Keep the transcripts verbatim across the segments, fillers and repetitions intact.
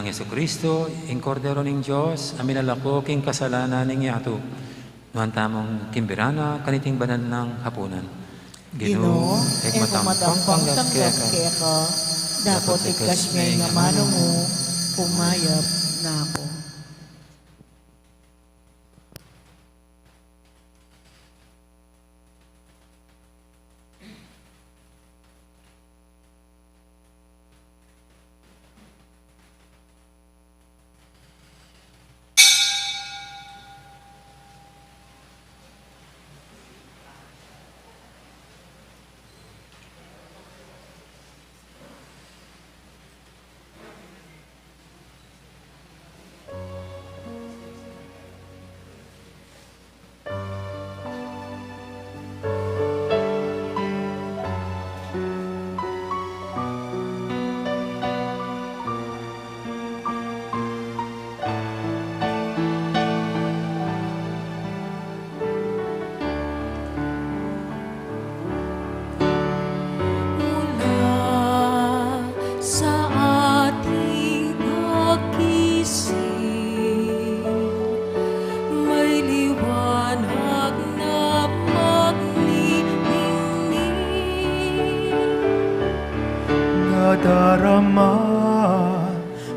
Jesucristo, ing Kordero ning Dios, a milalako king kasalanan ning yatu. Nuan tamung kimbira na kaniting banal nang hapunan. Ginu, Ginu, e ku matampang tanggap keka, dapot igkas me ing amanu mu, pumayap na ku. Mula sa ating paggising, may liwanag na magniningning. Nadarama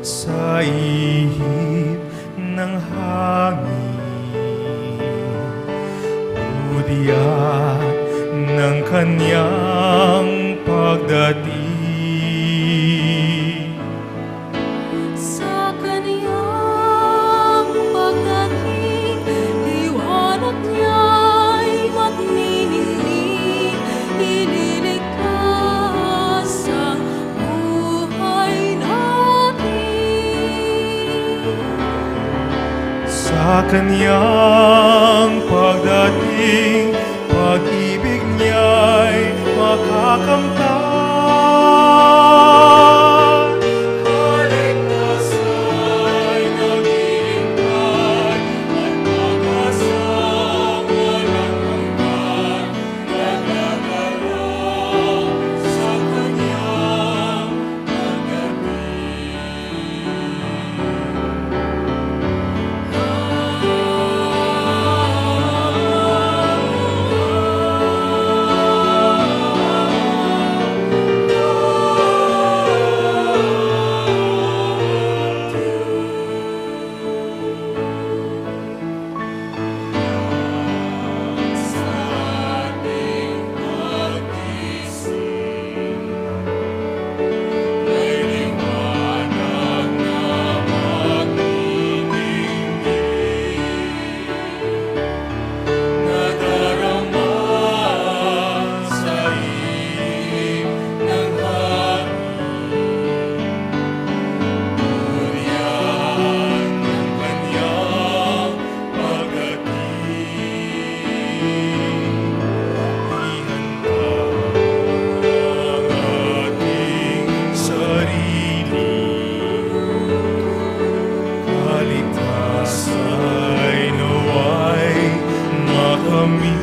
sa ihip ng hangin, udyat ng kanyang pagdating. Sa kanyang pagdating, liwanag niya'y magniningning, ililigtas ang buhay natin. Sa kanyang pagdating, pag-ibig niya'y makakamtan. Kaligtasan ay naghihintay at pag-asang walang hanggan. Kaligtasan ay nawa'y makamit.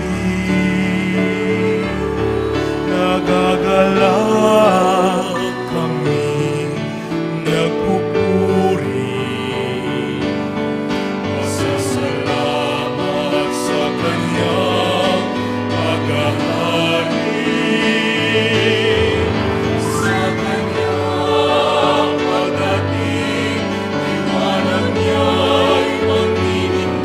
Nagagalak kami nagpupuri, pasasalamat sa kanyang paghahari. Sa kanyang pagdating, liwanag niya'y magniningning.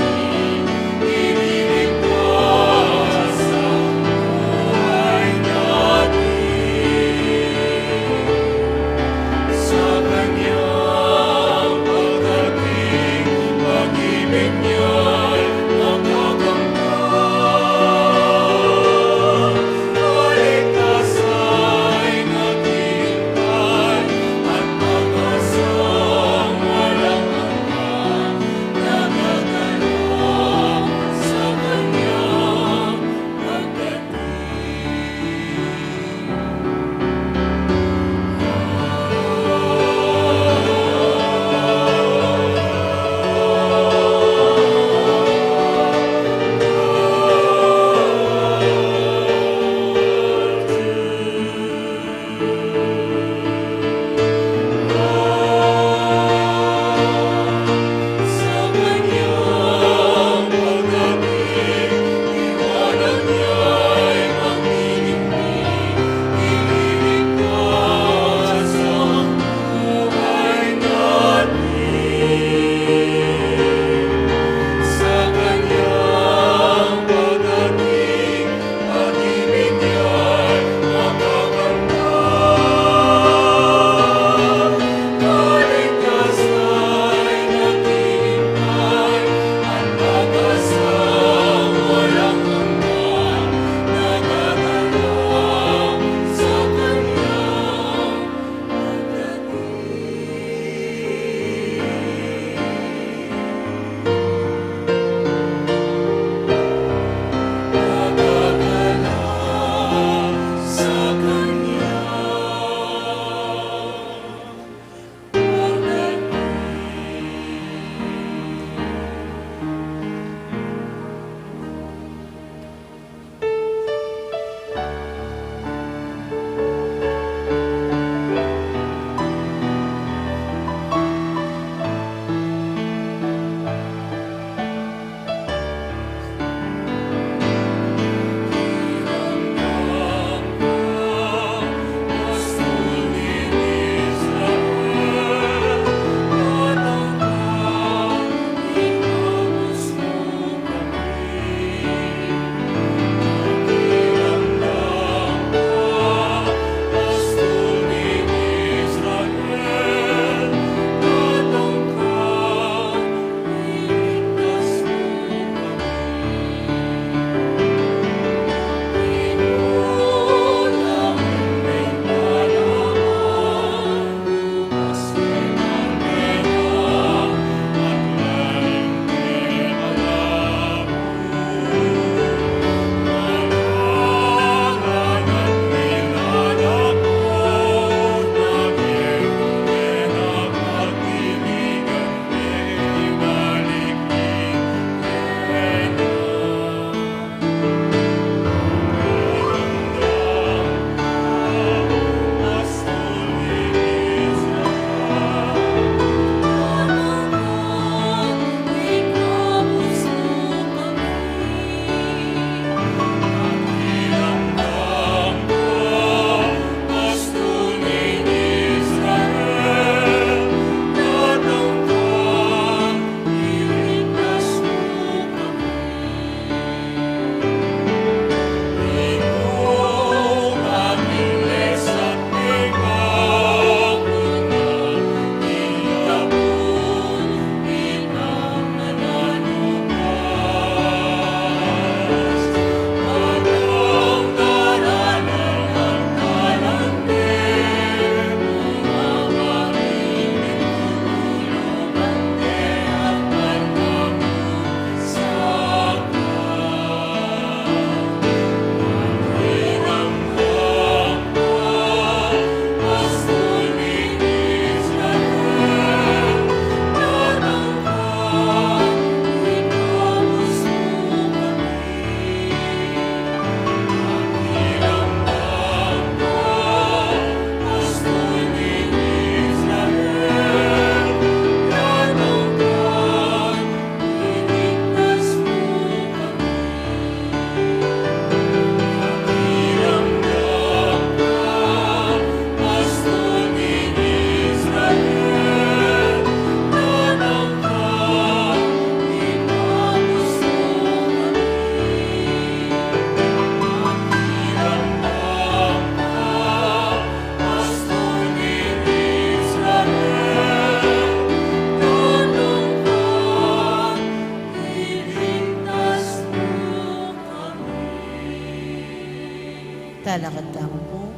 Talakad tamu pu.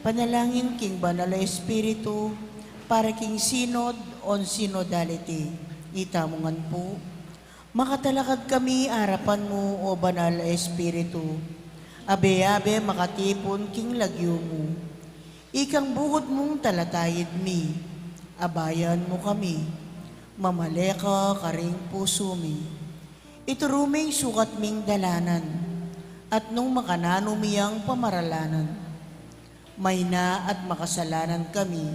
Panalangin king Banal a Espiritu para king Synod on Synodality. Itamu ngan pu. Makatalakad kami arapan mu, o Banal a Espiritu, abe-abe makatipun king lagyu mu. Ikang bukud mung talatayid mi, abayan mu kami, mamale ka karing pusu mi. Ituru ming sukat ming dalanan, at nung makananu mi yang pamaralanan, mayna at makasalanan kami,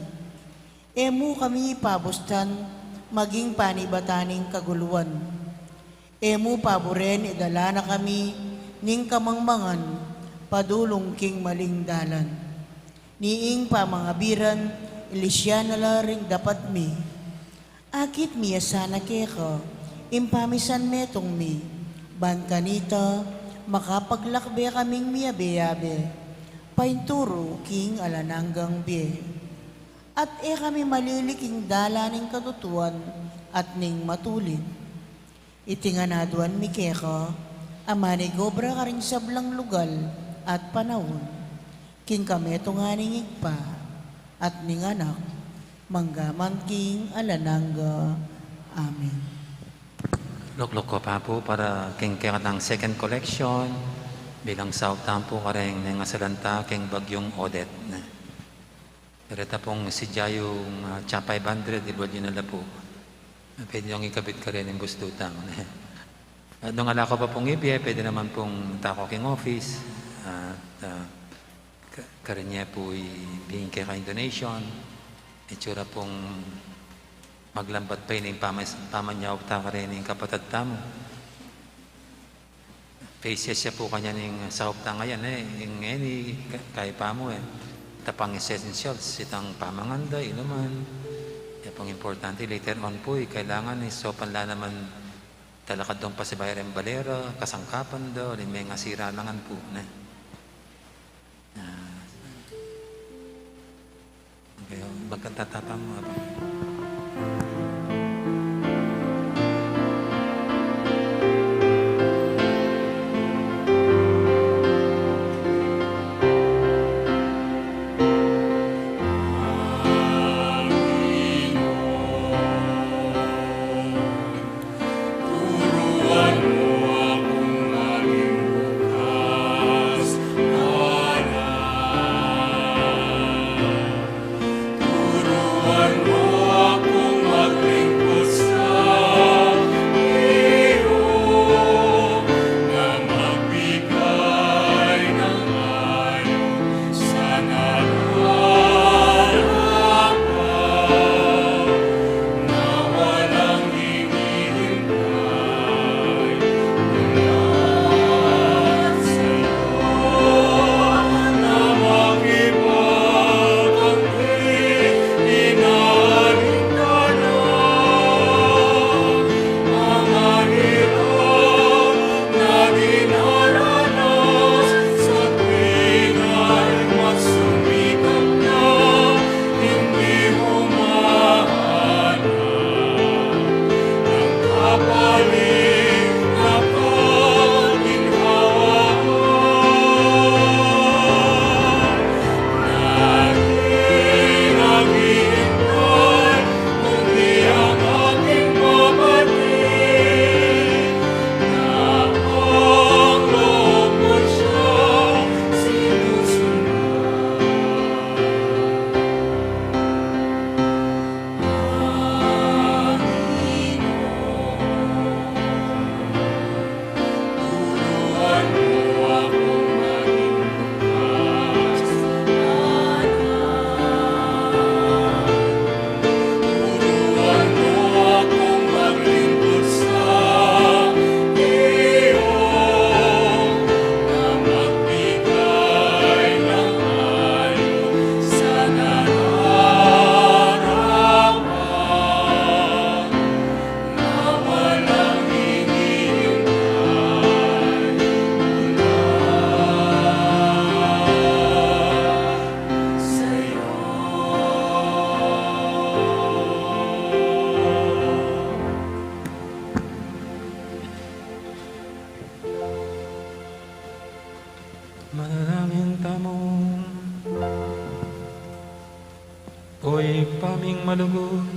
e mu kami pabustan maging panibatan ning kaguluan. E mu paburen idala na kami ning kamangmangan padulung king maling dalan. Ni ing pamangabiran, ilisyan na la ring dapat mi. Akit mi ya sana keka ing pamisan metung mi, ban kanita makapaglakbe kaming miyabe-yabe painturu king alang anggang bie. At e kami malili king dalan ning katutuan at ning matulid. Iti ngan aduan mi keka, a manigobra karing sablang lugal at panaun, king kametungan ning Ibpa, at ning Anak, manggaman king alang angga. Amen. Lukluk ku pa pu para king kekatang second collection, bilang saup tamu pu kareng mengasalanta king Bagyung Odette. Kareta pung sidya yung, ah, tsa five hundred, ibal yu na la pu. Pwede yung ikabit kareng bustu tamu. At nung ala ku pa pung ibie, pwede naman pung tako king office. At, ah, ka-, kareng pu ibie ing keka ing donation. Itsura pung maglambat pa ini ing pamas-, pamanyaup ta kareng kapatad tamu. Faces ya pu kanyan ing saup tang ayan, e, ing ngeni ka-, kaipa mu, e. Tapang essentials, itang pamangan da, inuman. Ya pung importante, later on pu, e, kailangan, e, saupan la naman talakad dong pasibayu reng bale ra, kasangkapan da, uling mengasira la ngan pu, ne. Ah. Okay, magkatatapa mu, abang. Turuan mu akung maging bukas, Anak. Turuan mu akung mag- Ing malugud,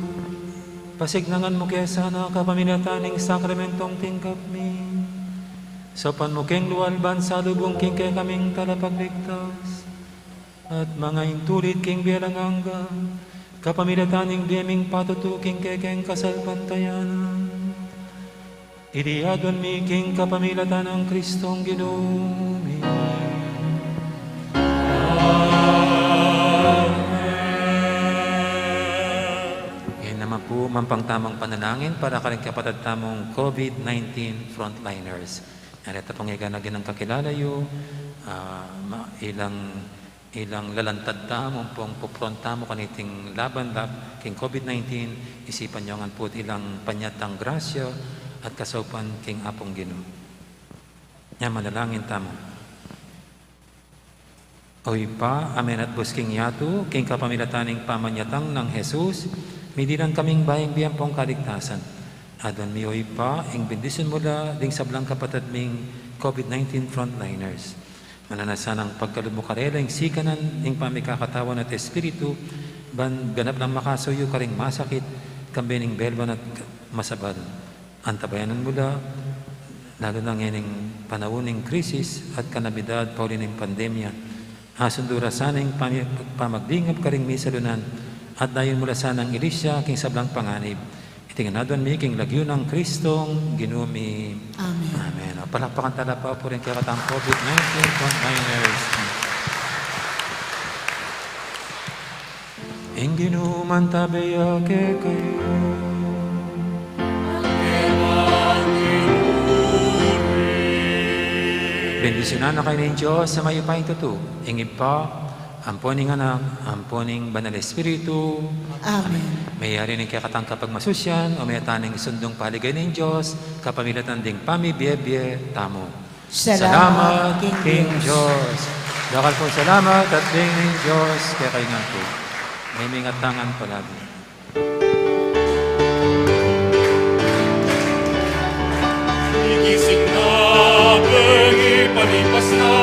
pasignangan mu ke sana kapamilatan ning sakramentong tinggap mi. Saupan mu keng lua at lub salubung king kekaming talapagligtas at mangaintulid king bie alang angga, kapamilatan ning bie ming patutu king kekeng kasalpantayanan. Iti aduan mi king kapamilatan nang Kristong Ginu mi. Amen. Ngayon naman po, mampang tamang panalangin para karing kapatad tamung COVID nineteen frontliners. Nareta pong ika na ginang kakilala yu, ah, ma-, ilang ilang lalantad tamu, ampong pupron tamu kaniting laban lab king COVID nineteen, isipan yu ngan pu ilang panyatang grasya at kasaupan king Apung Ginu. Nya manalangin tamu. O Ibpa, a menatbus king yatu, king kapamilatan ning pamanyatang nang Jesus, midinan kaming bayung bie ampong kaligtasan. Aduan mi, O Ibpa, ing bendisyun mu la ding sablang kapatad ming COVID nineteen frontliners. Mananu na sanang pagkalub mu karela ing sikanan ning pamikakatawan at espiritu, ban ganap lang makasuyu karing masakit, kambe ning belban at masabal. Antabayanan mu la, lalu na ngening panaun ning krisis at kalamidad pauli ning pandemya. Asundu ra sana ing pami-, pamagdingap karing misalunan, at dayun mu la sanang ilisya king sablang panganib. Iti ngan aduan mi king lagyu nang Kristong Ginu mi. Amen. Amen. O, palakpakan tala pa pu ring kekatang COVID nineteen frontliners. Ing Ginu mantabe ya kekayu. Bendisyunan na kayu ning Dios a mayupayang tutu, ing Ibpa, ampo ning Anak, ampo ning Banal Espiritu. Amen. Amen. Meyari ning kekatang kapagmasusyan, o meta ning sundung paligaya ning Dios, kapamilatan ding pamibie-bie tamu. Salamat king Dios. Dakal pung salamat at bie ning Dios kekayu ngan pu. Meme ngan tamu ngan palagi. Igising na, beng ipalipas na,